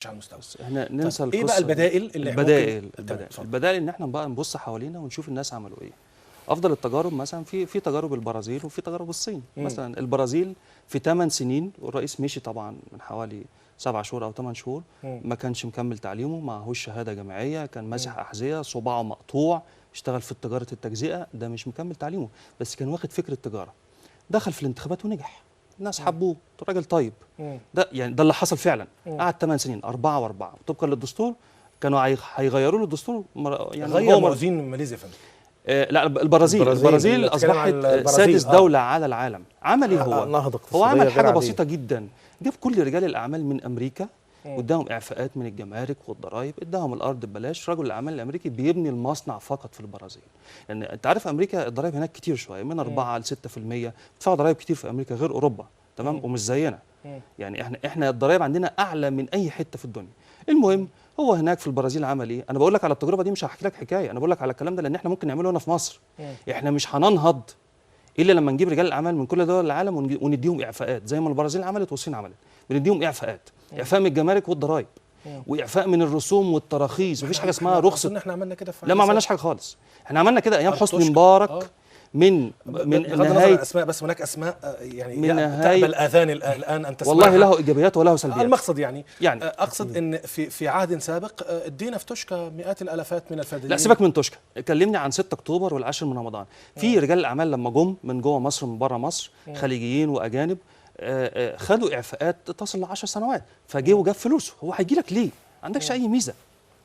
على المستوى. احنا ننسى طيب ايه بقى البدائل اللي البدائل البدائل ان احنا بقى نبص حوالينا ونشوف الناس عملوا ايه. افضل التجارب مثلا في تجارب البرازيل وفي تجارب الصين. مثلا البرازيل في 8 سنين، والرئيس مشي طبعا من حوالي 7 شهور او 8 شهور، ما كانش مكمل تعليمه، معهوش شهادة جامعية، كان ماسح احذية، صباعه مقطوع، اشتغل في تجارة التجزئة، ده مش مكمل تعليمه، بس كان واخد فكرة تجارة. دخل في الانتخابات ونجح، الناس حبوه، راجل طيب. ده يعني ده اللي حصل فعلا. قعد 8 سنين، 4 و4 طبقا للدستور، كانوا هيغيروا له الدستور، يعني غير موازين ماليزيا فندم. لا البرازيل اصبحت سادس دولة على العالم. عمل ايه هو؟ هو عمل حاجة بسيطة جدا، جاب كل رجال الاعمال من امريكا واداهم اعفاءات من الجمارك والضرائب، اداهم الارض ببلاش. رجل الاعمال الامريكي بيبني المصنع فقط في البرازيل، لان يعني انت عارف امريكا الضرائب هناك كتير شوية، من 4 ل 6%، بتدفعوا ضرائب كتير في امريكا غير اوروبا، تمام؟ ومش زينا، يعني احنا الضرائب عندنا اعلى من اي حتة في الدنيا. المهم هو هناك في البرازيل عمل ايه؟ انا بقول لك على التجربة دي، مش هحكي لك حكاية، انا بقول لك على الكلام ده لان احنا ممكن نعمله هنا في مصر. احنا مش هننهض الا لما نجيب رجال الاعمال من كل دول العالم ونديهم اعفاءات زي ما البرازيل عملت والصين عملت. بنديهم اعفاءات، اعفاء من الجمارك والضرائب، واعفاء من الرسوم والتراخيص. مفيش حاجة اسمها رخصه. احنا عملنا كده في، لا ما عملناش حاجة خالص. احنا عملنا كده ايام حسني مبارك. من نهاية اسماء، بس هناك اسماء يعني تقبل اذان الان ان تسمعها. والله له ايجابيات وله سلبيات. المقصد يعني اقصد ان في عهد سابق ادينا في توشكا مئات الالافات من الفدادين. لا سيبك من توشكا، كلمني عن 6 اكتوبر والعاشر من رمضان. في رجال الاعمال لما جم من جوه مصر ومن بره مصر، خليجيين واجانب، خدوا اعفاءات تصل ل 10 سنوات، فجه وجاب فلوسه. هو هيجي لك ليه؟ ما عندكش اي ميزة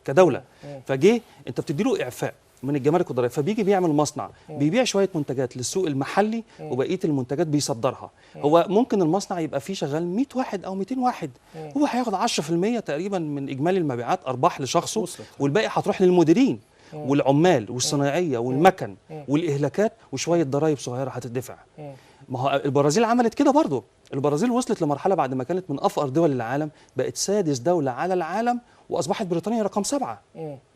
كدولة. فجه انت بتدي له اعفاء من الجمارك والضرائب، فبيجي بيعمل مصنع، بيبيع شوية منتجات للسوق المحلي وبقية المنتجات بيصدرها. هو ممكن المصنع يبقى فيه شغال 100 واحد او 200 واحد، هو هياخد 10% تقريبا من اجمالي المبيعات ارباح لشخصه، والباقي هتروح للمديرين والعمال والصناعيه والمكن والاهلاكات وشوية ضرائب صغيرة هتدفع. ما هو البرازيل عملت كده برضه. البرازيل وصلت لمرحلة بعد ما كانت من افقر دول العالم بقت سادس دولة على العالم، واصبحت بريطانيا رقم 7.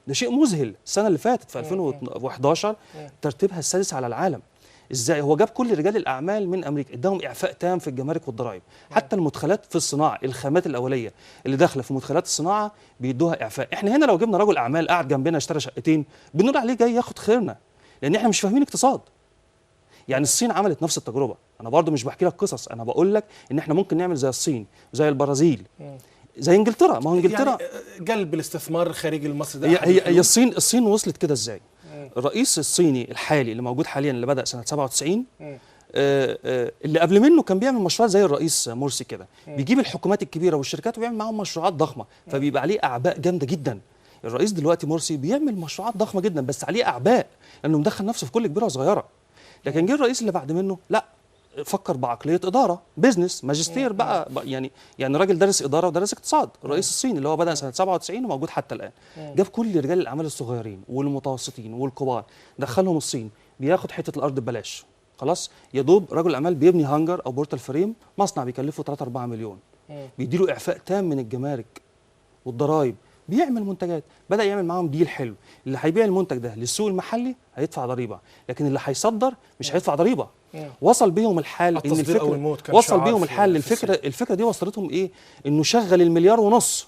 ده شيء مذهل. السنة اللي فاتت في 2011 ترتيبها السادس على العالم. ازاي؟ هو جاب كل رجال الاعمال من امريكا، اداهم اعفاء تام في الجمارك والضرائب، حتى المدخلات في الصناعة، الخامات الاولية اللي داخله في مدخلات الصناعة بيدوها اعفاء. احنا هنا لو جبنا رجل اعمال قاعد جنبنا اشترى شقتين بنقول عليه جاي ياخد خيرنا، لان احنا مش فاهمين اقتصاد. يعني الصين عملت نفس التجربة. انا برضو مش بحكي لك قصص، انا بقول لك ان احنا ممكن نعمل زي الصين، زي البرازيل، زي انجلترا. ما هو انجلترا يعني جلب الاستثمار الخارجي المصري ده. هي الصين وصلت كده ازاي؟ الرئيس الصيني الحالي اللي موجود حاليا اللي بدأ سنة 97، اللي قبل منه كان بيعمل مشروعات زي الرئيس مرسي كده، بيجيب الحكومات الكبيرة والشركات وبيعمل معاهم مشروعات ضخمة، فبيبقى عليه اعباء جامدة جدا. الرئيس دلوقتي مرسي بيعمل مشروعات ضخمة جدا بس عليه اعباء، لانه مدخل نفسه في كل كبيرة وصغيره. لكن جه الرئيس اللي بعد منه لا، فكر بعقلية ادارة، business، ماجستير بقى، يعني راجل درس ادارة ودرس اقتصاد. الرئيس الصيني اللي هو بدا سنة 97 وموجود حتى الان، جاب كل رجال الاعمال الصغيرين والمتوسطين والكبار، دخلهم الصين، بياخد حتة الارض ببلاش. خلاص، يا دوب رجل الاعمال بيبني هانجر او portal frame، مصنع بيكلفه 3 4 مليون، بيديله اعفاء تام من الجمارك والضرايب، بيعمل منتجات. بدأ يعمل معاهم deal حلو، اللي هيبيع المنتج ده للسوق المحلي هيدفع ضريبة، لكن اللي هيصدر مش هيدفع ضريبة. وصل بيهم الحال ان الفكرة، وصل بيهم الحال للفكرة، الفكرة دي وصلتهم ايه؟ انه شغل 1.5 مليار، 1.5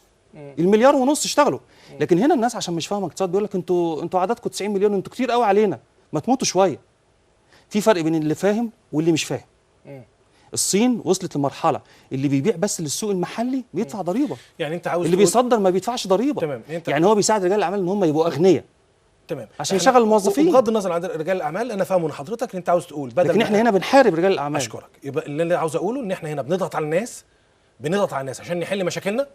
مليار اشتغلوا. لكن هنا الناس عشان مش فاهمه اقتصاد بيقول لك انتوا عددكم 90 مليون، انتوا كتير قوي علينا، ما تموتوا شوية. في فرق بين اللي فاهم واللي مش فاهم. الصين وصلت لمرحلة اللي بيبيع بس للسوق المحلي بيدفع ضريبة. يعني انت عاوز اللي بيصدر ما بيدفعش ضريبة. تمام. يعني هو بيساعد رجال الاعمال ان هم يبقوا اغنياء. تمام. عشان يشغل الموظفين. بغض النظر عن رجال الاعمال، انا فاهمه من حضرتك ان انت عاوز تقول بدل، لكن احنا هنا بنحارب رجال الاعمال. اشكرك. يبقى اللي انا عاوز اقوله ان احنا هنا بنضغط على الناس، بنضغط على الناس عشان نحل مشاكلنا،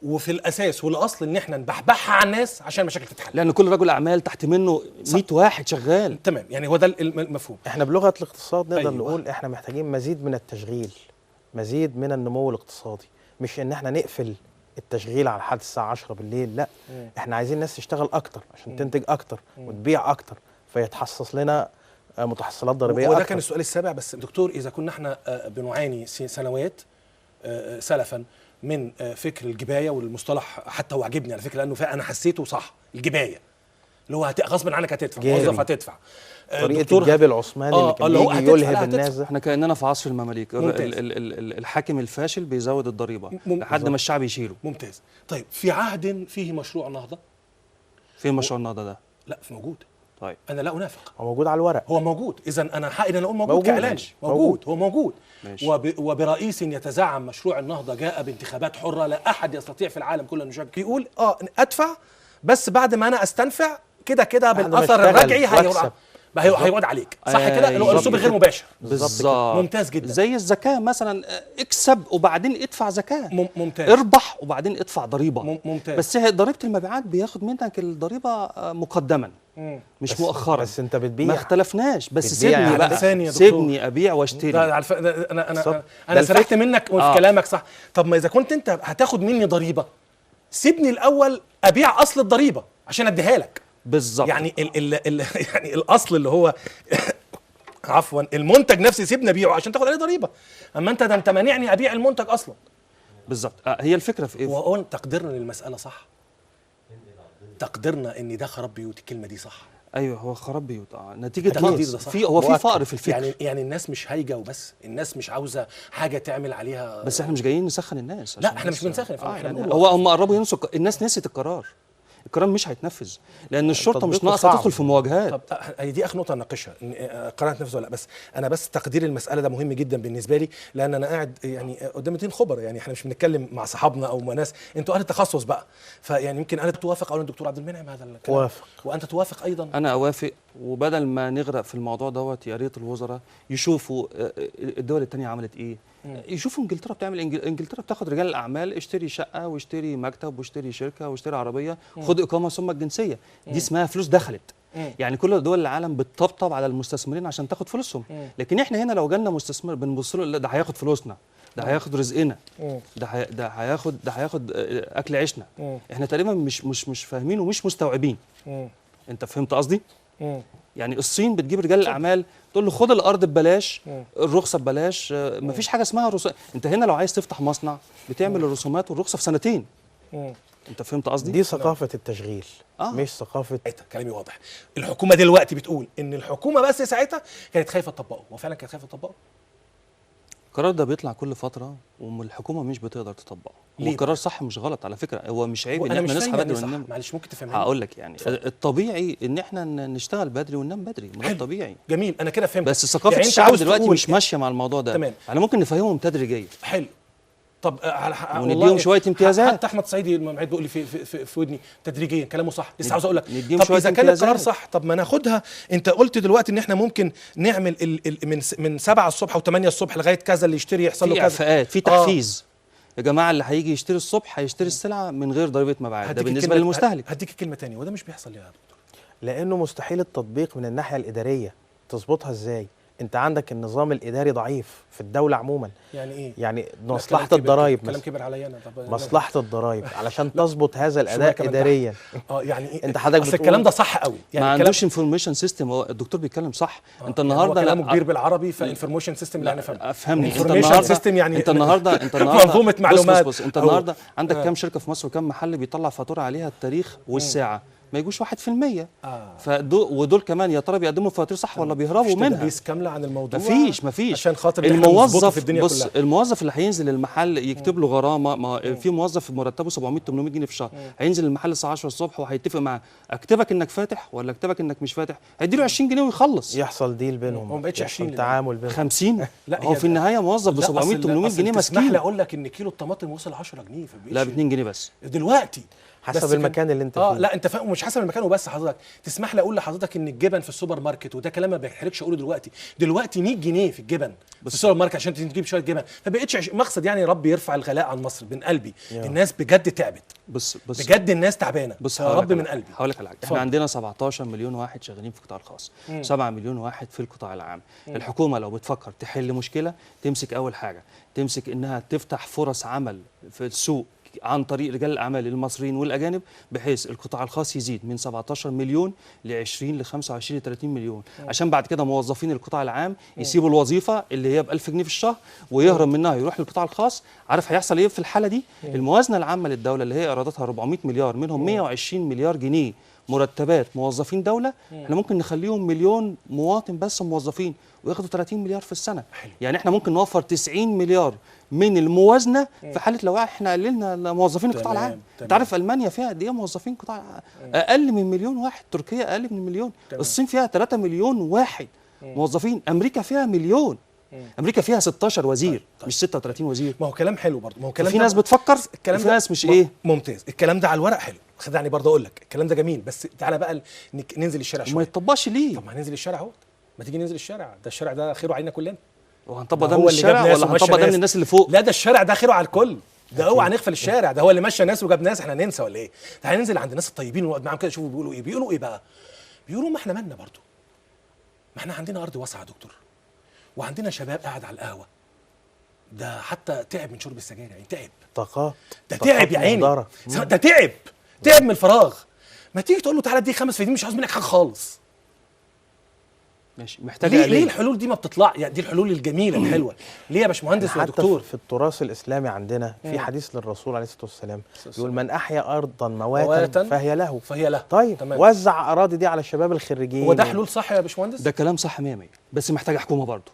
وفي الاساس والاصل ان احنا نبحبحها على الناس عشان المشاكل تتحل، لان كل رجل اعمال تحت منه 100 واحد شغال. تمام، يعني هو ده المفهوم. احنا بلغه الاقتصاد نقدر نقول احنا محتاجين مزيد من التشغيل، مزيد من النمو الاقتصادي، مش ان احنا نقفل التشغيل على لحد الساعة 10 بالليل، لا. احنا عايزين الناس تشتغل اكتر عشان تنتج اكتر وتبيع اكتر، فيتحصص لنا متحصلات ضريبية اكتر. وده كان السؤال السابع. بس دكتور، اذا كنا احنا بنعاني سنوات سلفا من فكر الجبايه، والمصطلح حتى هو عجبني على فكرة لانه انا حسيته صح، الجبايه، اللي هو غصب عنك هتدفع، موظف هتدفع. طريقه الجاب العثماني اللي كان بيجي يلهب الناس. احنا كاننا في عصر المماليك، الحاكم الفاشل بيزود الضريبة لحد ما الشعب يشيله. ممتاز. طيب في عهد فيه مشروع النهضة، فين مشروع النهضة ده؟ لا في موجود. طيب انا لا انافق، هو موجود على الورق، هو موجود. اذا انا حقي ان انا اقول موجود كاعلان، موجود، هو موجود. وبرئيس يتزعم مشروع النهضة جاء بانتخابات حره لا احد يستطيع في العالم كله ان يشكك، يقول ادفع بس بعد ما انا استنفع كده كده بالاثر الرجعي هيقعد عليك، صح كده؟ اللي هو الاسلوب الغير مباشر. بالظبط. ممتاز جدا. زي الزكاة مثلا، اكسب وبعدين ادفع زكاة. ممتاز. اربح وبعدين ادفع ضريبة. ممتاز. بس هي ضريبة المبيعات بياخد منك الضريبة مقدما، مش مؤخرا. بس انت بتبيع، ما اختلفناش، بس سيبني بقى، سيبني ابيع واشتري. لا انا انا سرحت منك وفي كلامك، صح. طب ما اذا كنت انت هتاخد مني ضريبة، سيبني الاول ابيع اصل الضريبة عشان اديها لك. بالظبط. يعني ال ال يعني الاصل اللي هو عفوا المنتج نفسه سيبني ابيعه عشان تاخد عليه ضريبة، اما انت ده انت مانعني ابيع المنتج اصلا. بالظبط. هي الفكرة في ايه؟ وقول تقديرنا للمسالة صح، تقديرنا ان ده خراب بيوت، الكلمة دي صح. ايوه هو خراب بيوت، نتيجة نقص في، هو في فقر في الفكر. يعني الناس مش هايجه وبس، الناس مش عاوزه حاجة تعمل عليها. بس احنا مش جايين نسخن الناس. لا احنا مش بنسخن، احنا يعني هو هم قربوا ينسوا، الناس نسيت القرار. القرار مش هيتنفذ لان الشرطة مش ناقصه تدخل في مواجهات. طب هي دي اخر نقطة نناقشها، قرار هيتنفذ ولا لا. بس انا بس تقدير المسالة ده مهم جدا بالنسبة لي، لان انا قاعد يعني قدام 2 خبراء، يعني احنا مش بنتكلم مع صحابنا او مع ناس، انتوا اهل التخصص بقى. فيعني يمكن انا توافق او الدكتور عبد المنعم هذا الكلام. وافق. وانت توافق ايضا. انا اوافق، وبدل ما نغرق في الموضوع دوت يا ريت الوزراء يشوفوا الدول الثانية عملت ايه. يشوفوا انجلترا بتعمل، انجلترا بتاخد رجال الاعمال، اشتري شقه واشتري مكتب واشتري شركة واشتري عربية، خد اقامه ثم الجنسية. دي اسمها فلوس دخلت. يعني كل دول العالم بتطبطب على المستثمرين عشان تاخد فلوسهم. لكن احنا هنا لو جالنا مستثمر بنبص له، لا ده هياخد فلوسنا، ده هياخد رزقنا، ده هياخد اكل عيشنا. احنا تقريبا مش فاهمين ومش مستوعبين. انت فهمت قصدي؟ يعني الصين بتجيب رجال الاعمال تقول له خد الارض ببلاش، الرخصة ببلاش، مفيش حاجة اسمها رسوم. انت هنا لو عايز تفتح مصنع بتعمل الرسومات والرخصه في سنتين. انت فهمت قصدي؟ دي ثقافة التشغيل، مش ثقافة. كلامي واضح. الحكومة دلوقتي بتقول ان الحكومة بس ساعتها كانت خايفة تطبقه، وفعلا كانت خايفة تطبقه. القرار ده بيطلع كل فترة والحكومة مش بتقدر تطبقه. هو القرار صح مش غلط على فكرة، هو مش عيب ان احنا نصحى بدري وننام. معلش ممكن تفهمني؟ هقول لك يعني الطبيعي ان احنا نشتغل بدري وننام بدري، ما ده الطبيعي. جميل، انا كده فهمت. بس ثقافة يعني الشعب دلوقتي مش ماشية مع الموضوع ده. تمام. احنا ممكن نفهمهم تدريجيا. حلو. طب ونديهم شوية امتيازات. حتى احمد صعيدي المعيد بيقول لي في في في, في ودني تدريجيا، كلامه صح. لسه عاوز اقول لك، طب اذا كان القرار صح، طب ما ناخدها. انت قلت دلوقتي ان احنا ممكن نعمل ال من 7 الصبح او 8 الصبح لغاية كذا، اللي يشتري يحصل له كذا، في اعفاءات، في تحفيز. يا جماعة اللي هيجي يشتري الصبح هيشتري السلعة من غير ضريبة مبيعات، ده بالنسبة للمستهلك. هديك الكلمة ثانية، وده مش بيحصل يا دكتور لانه مستحيل التطبيق من الناحية الادارية. تظبطها ازاي؟ انت عندك النظام الاداري ضعيف في الدولة عموما. يعني ايه؟ يعني مصلحة الضرايب، كلام كبر عليا انا. طب مصلحة الضرايب علشان تظبط هذا الاداء اداريا. يعني ايه؟ انت حضرتك بتقول الكلام ده صح قوي. يعني ما عندوش information system. هو الدكتور بيتكلم صح. انت النهارده يعني كلامه كبير بالعربي، ف information system اللي انا فاهمه. افهمني، انت النهارده system يعني انت النهارده منظومة معلومات. بص انت النهارده عندك كام شركة في مصر وكام محل بيطلع فاتورة عليها التاريخ والساعة؟ ما يجوش 1%. ودول كمان يا ترى بيقدموا فواتير صح ولا بيهربوا منها؟ مفيش كاملة عن الموضوع. مفيش عشان خاطر الموظف في الدنيا. بص كلها. الموظف اللي هينزل المحل يكتب له غرامة، ما في موظف مرتبه 700 800 جنيه في الشهر، هينزل المحل الساعة 10 الصبح وهيتفق معاه، اكتبك انك فاتح ولا اكتبك انك مش فاتح، هيديله 20 جنيه ويخلص. يحصل deal بينهم، ما بقتش 20، تعامل بينهم 50. لا هو في النهاية موظف ب 700 800 جنيه مسكين. اسمح لي اقول لك ان كيلو الطماطم وصل 10 جنيه. لا ب 2 جنيه بس دلوقتي، حسب المكان اللي انت فيه. لا انت فاهم، مش حسب المكان وبس. حضرتك تسمح لي اقول لحضرتك ان الجبن في السوبر ماركت، وده كلام ما بيحرجش اقوله دلوقتي 100 جنيه في الجبن في السوبر ماركت عشان تجيب شوية جبن، فبقتش مقصد. يعني ربي يرفع الغلاء عن مصر من قلبي. الناس بجد تعبت. بص بجد الناس تعبانة. بص يا رب من قلبي. هقول لك على حاجة، احنا عندنا 17 مليون واحد شغالين في القطاع الخاص، 7 مليون واحد في القطاع العام. الحكومة لو بتفكر تحل مشكلة تمسك اول حاجة، تمسك انها تفتح فرص عمل في السوق عن طريق رجال الاعمال المصريين والاجانب، بحيث القطاع الخاص يزيد من 17 مليون ل 20 ل 25 ل 30 مليون، عشان بعد كده موظفين القطاع العام يسيبوا الوظيفة اللي هي ب 1000 جنيه في الشهر ويهرب منها يروح للقطاع الخاص. عارف هيحصل ايه في الحالة دي؟ الموازنة العامة للدولة اللي هي ايراداتها 400 مليار، منهم 120 مليار جنيه مرتبات موظفين دولة، احنا ممكن نخليهم مليون مواطن بس موظفين وياخدوا 30 مليار في السنة. حلو. يعني احنا ممكن نوفر 90 مليار من الموازنة في حاله لو احنا قللنا موظفين القطاع العام. انت عارف المانيا فيها قد ايه موظفين قطاع؟ اقل من مليون واحد، تركيا اقل من مليون، الصين فيها 3 مليون واحد موظفين، امريكا فيها مليون. امريكا فيها 16 وزير. طيب. مش 36 وزير. ما هو كلام حلو برضه، ما هو كلام في ناس بتفكر، الكلام في ناس مش ايه. ممتاز، الكلام ده على الورق حلو، خدعني برضه اقول لك الكلام ده جميل، بس تعالى بقى ننزل الشارع شوية. ما يتطبقش ليه؟ طب ما هننزل الشارع اهو، ما تيجي ننزل الشارع، ده الشارع ده خيره علينا كلنا. وهنطبق ده من الشارع ولا هنطبق ده من الناس اللي فوق؟ لا ده الشارع ده خيره على الكل، ده اوعى نغفل الشارع، ده هو اللي مشى ناس وجاب ناس، احنا ننسى ولا ايه؟ تعالى ننزل عند الناس الطيبين ونقعد معاهم كده، شوفوا بيقولوا ايه. بيقولوا ايه بقى؟ بيقولوا ما احنا مالنا برضه، ما احنا عندنا ارض واسعة يا دكتور، وعندنا شباب قاعد على القهوة، ده حتى تعب من شرب السجاير، يعني تعب طاقات، ده تعب يا عيني، ده تعب من الفراغ. ما تيجي تقول له تعالى اديك 5 فدين، مش عاوز منك حاجة خالص. ماشي، محتاج ليه الحلول دي ما بتطلع؟ يعني دي الحلول الجميلة الحلوة. ليه يا باشمهندس ودكتور؟ في التراث الاسلامي عندنا في حديث للرسول عليه الصلاة والسلام بيقول من احيا ارضا مواتا فهي له. فهي له. طيب تمام. وزع اراضي دي على الشباب الخريجين. هو ده حلول صح يا باشمهندس؟ ده كلام صح 100%، بس محتاجه حكومة برضه.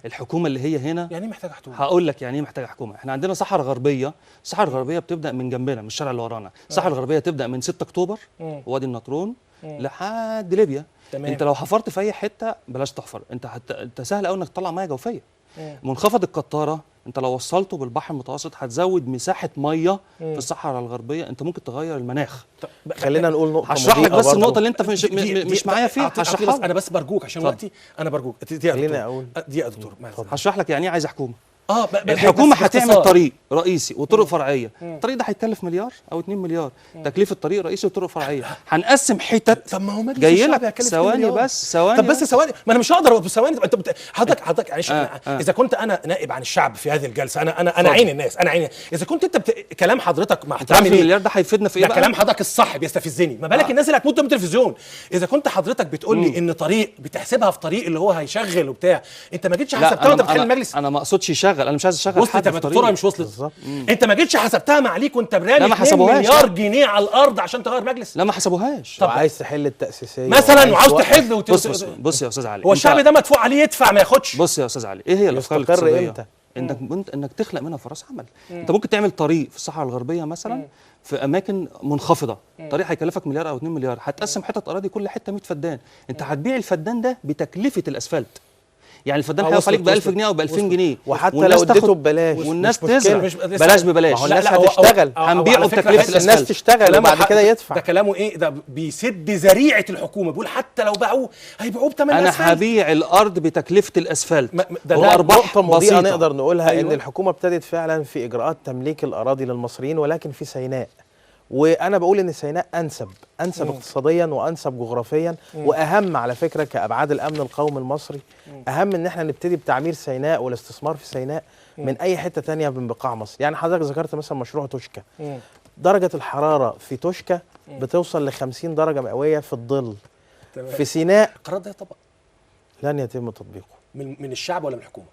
الحكومة اللي هي هنا يعني ايه محتاجه حكومة؟ هقول لك يعني ايه محتاجه حكومة. احنا عندنا صحراء غربية، الصحراء الغربية بتبدا من جنبنا، من الشارع اللي ورانا. الصحراء الغربية تبدا من 6 اكتوبر وادي النطرون لحد ليبيا. تمام. انت لو حفرت في اي حتة بلاش تحفر، انت انت سهل قوي انك تطلع مية جوفيه. منخفض القطاره انت لو وصلته بالبحر المتوسط هتزود مساحة مية في الصحراء الغربية، انت ممكن تغير المناخ. خلينا نقول نقطة، هشرح لك بس النقطة اللي انت مش معايا فيها، هشرحها لك. انا بس برجوك عشان وقتي، انا برجوك خلينا اقول دقيقة يا دكتور. هشرح لك يعني ايه عايز حكومة. الحكومة هتعمل طريق رئيسي وطرق فرعية، الطريق ده هيتكلف مليار او 2 مليار، تكلفة طريق رئيسي وطرق فرعية، هنقسم حتت. طب ما هو مجلس الشعب هيكلف ثواني بس، ثواني. طب بس ثواني، ما انا مش هقدر ثواني. انت حضرتك معلش، اذا كنت انا نائب عن الشعب في هذه الجلسة، انا عين الناس، انا عين. اذا كنت انت كلام حضرتك مع احترامي ليه، المليار ده هيفيدنا في ايه بقى؟ كلام حضرتك الصح بيستفزني، ما بالك الناس اللي هتموت قدام التلفزيون. اذا كنت حضرتك بتقول لي ان طريق بتحسبها في طريق اللي هو هيشغل وبتاع، انت ما جيتش حسبتها وانت بتحل المجلس. انا ما اقصدش يشغل، انا مش عايز اشغل حد في طريق. مش وصلت. انت ما جيتش حسبتها معليك وانت برامي 2 مليار جنيه على الارض عشان تغير مجلس. لا ما حسبوهاش. طب عايز تحل التاسيسية مثلا وعاوز تحل بص يا استاذ علي، هو الشعب ده مدفوع عليه يدفع ما ياخدش. بص يا استاذ علي، ايه هي الافكار الاقتصادية؟ انك تخلق منها فرص عمل. انت ممكن تعمل طريق في الصحراء الغربية مثلا في اماكن منخفضة، طريق هيكلفك مليار او 2 مليار، هتقسم حتت اراضي كل حتة 100 فدان، انت هتبيع الفدان ده بتكلفه الاسفلت. يعني الفدان هيقف عليك ب 1000 جنيه او ب 2000 جنيه، وحتى لو اديته ببلاش والناس تزرع. بلاش ببلاش، الناس هتشتغل، هنبيعه بتكلفه الاسفلت، الناس تشتغل وبعد كده يدفع. ده كلامه ايه؟ ده بيسد ذريعة الحكومة، بيقول حتى لو باعوه هيبيعوه بثمن الاسفلت. انا هبيع الارض بتكلفه الاسفلت. ده نقطة مضيئة نقدر نقولها. أيوة. ان الحكومة ابتدت فعلا في اجراءات تمليك الاراضي للمصريين، ولكن في سيناء. وانا بقول ان سيناء انسب اقتصاديا وانسب جغرافيا، واهم على فكرة كابعاد الامن القومي المصري. اهم ان احنا نبتدي بتعمير سيناء والاستثمار في سيناء من اي حتة تانية من بقاع مصر. يعني حضرتك ذكرت مثلا مشروع توشكا، درجه الحرارة في توشكا بتوصل ل 50 درجه مئوية في الظل. في سيناء القرار ده يطبق؟ لن يتم تطبيقه. من الشعب ولا من الحكومة؟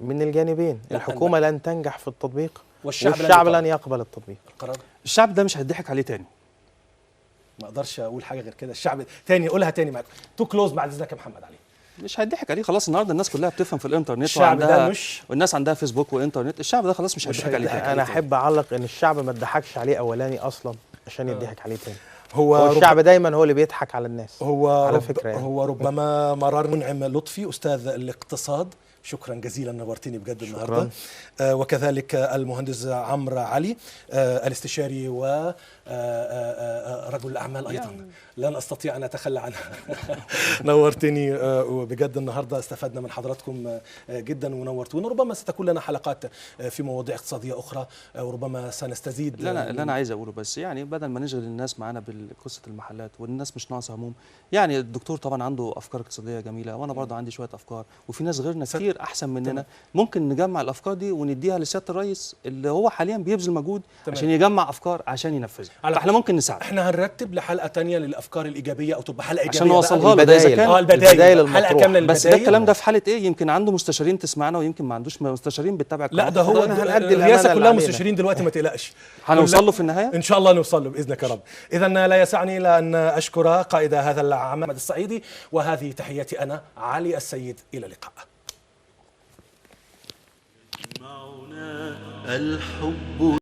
من الجانبين. الحكومة لن تنجح في التطبيق، والشعب لن يقبل التطبيق. القرار الشعب ده مش هيضحك عليه تاني. ما اقدرش اقول حاجة غير كده. الشعب تاني، قولها تاني معاك too close بعد اذنك يا محمد علي. مش هيضحك عليه خلاص. النهارده الناس كلها بتفهم في الانترنت، الشعب ده مش، والناس عندها فيسبوك وانترنت. الشعب ده خلاص مش هيضحك عليه تاني. انا احب اعلق ان الشعب ما اتضحكش عليه اولاني اصلا عشان يضحك عليه تاني. هو الشعب دايما هو اللي بيضحك على الناس. هو على فكرة يعني. هو ربما مرار. منعم لطفي استاذ الاقتصاد، شكرا جزيلا، نورتني بجد النهارده. وكذلك المهندس عمرو علي الاستشاري ورجل الاعمال ايضا، لن استطيع ان اتخلى عنها. نورتني وبجد النهارده استفدنا من حضراتكم جدا ونورتونا. ربما ستكون لنا حلقات في مواضيع اقتصادية اخرى، وربما سنستزيد. لا اللي انا عايز اقوله بس، يعني بدل ما نشغل الناس معانا بقصة المحلات والناس مش ناقصه هموم، يعني الدكتور طبعا عنده افكار اقتصادية جميلة، وانا برضه عندي شوية افكار، وفي ناس غيرنا كتير. احسن مننا. ممكن نجمع الافكار دي ونديها لسياده الرئيس اللي هو حاليا بيبذل مجهود عشان يجمع افكار عشان ينفذها. فاحنا ممكن نساعد. احنا هنرتب لحلقة تانية للافكار الايجابية او تبقى حلقة ايجابية عشان نوصلها له. ده اذا كان البدايل حلقة كاملة. بس ده الكلام ده في حاله ايه؟ يمكن عنده مستشارين تسمعنا ويمكن ما عندوش مستشارين بتتابع. لا ده هو الرئاسة كلها مستشارين دلوقتي، ما تقلقش. هنوصل له في النهاية ان شاء الله، نوصل له باذنك يا رب. اذا لا يسعني الا ان اشكر قائد هذا العمل أحمد الصعيدي، وهذه تحياتي انا علي السيد، الى اللقاء. معنا الحب.